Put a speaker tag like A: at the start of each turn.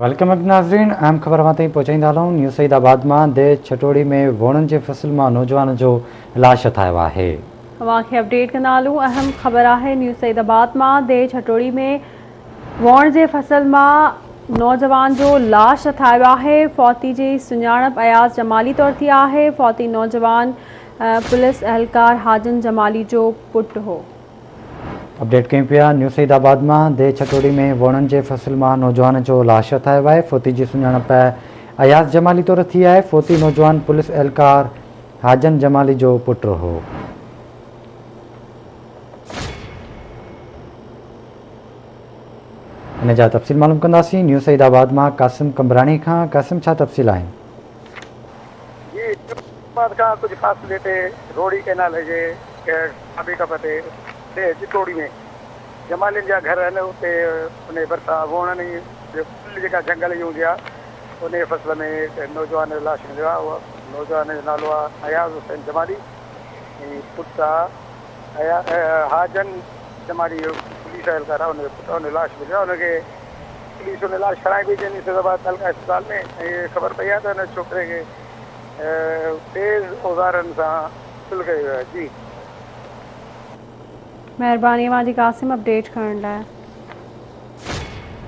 A: Welcome back ناظرين اهم خبر اوهان تائين پهچائيندا هلون نيو سعيد آباد مان ديهه ڇٽوڙي ۾ ووڻن جي فصل مان نوجوان جو لاش هٿ آيو آهي.
B: اوهان کي اپڊيٽ ڪندا هلون اهم خبر آهي نيو سعيد آباد مان ديهه ڇٽوڙي ۾ ووڻ جي فصل مان نوجوان جو لاش هٿ آيو آهي فوتي جي سڃاڻپ اياز جمالي طور ٿي آهي فوتي نوجوان پوليس اهلڪار حاجن جمالي جو پٽ هو.
A: اپڊيٽ ڪيون پيا نيو سعيد آباد مان ديهه ڇٽوڙي ۾ ووڻن جي فصل مان نوجوان جو لاش هٿ آيو آهي فوتي جي سڃاڻپ اياز جمالي طور ٿي آهي فوتي نوجوان پوليس اهلڪار حاجن جمالي جو پٽ هو. ان جا تفصيل معلوم ڪنداسين نيو سعيد آباد مان قاسم قمبراڻي کان قاسم ڇا تفصيل آهن.
C: جي آباد کان ڪجهه فاصلي تي روهڙي ڪئنال جي کاٻي ڪپ تي ديهه چٽوڙي ۾ جمالين جا گهر آهن اتي انهي ڀرسان ووڻن جي فل جيڪا جهنگل جي هوندي آهي انهي فصل ۾ هڪ نوجوان جو لاش مليو آهي اهو نوجوان جو نالو آهي اياز حسين جمالي ۽ پٽ آهي حاجن جمالي جو پوليس اهلڪار آهي ان جو پٽ آهي ان جو لاش مليو آهي ان کي پوليس ان لاش کڻائي پئي جنهن سيد آباد تعلقه اسپتال ۾ ۽ خبر پئي آهي ته ان ڇوڪري کي تيز اوزارن سان قتل ڪيو ويو آهي جي.
B: مهرباني اوهان جي قاسم اپڊيٽ ڪرڻ لاء.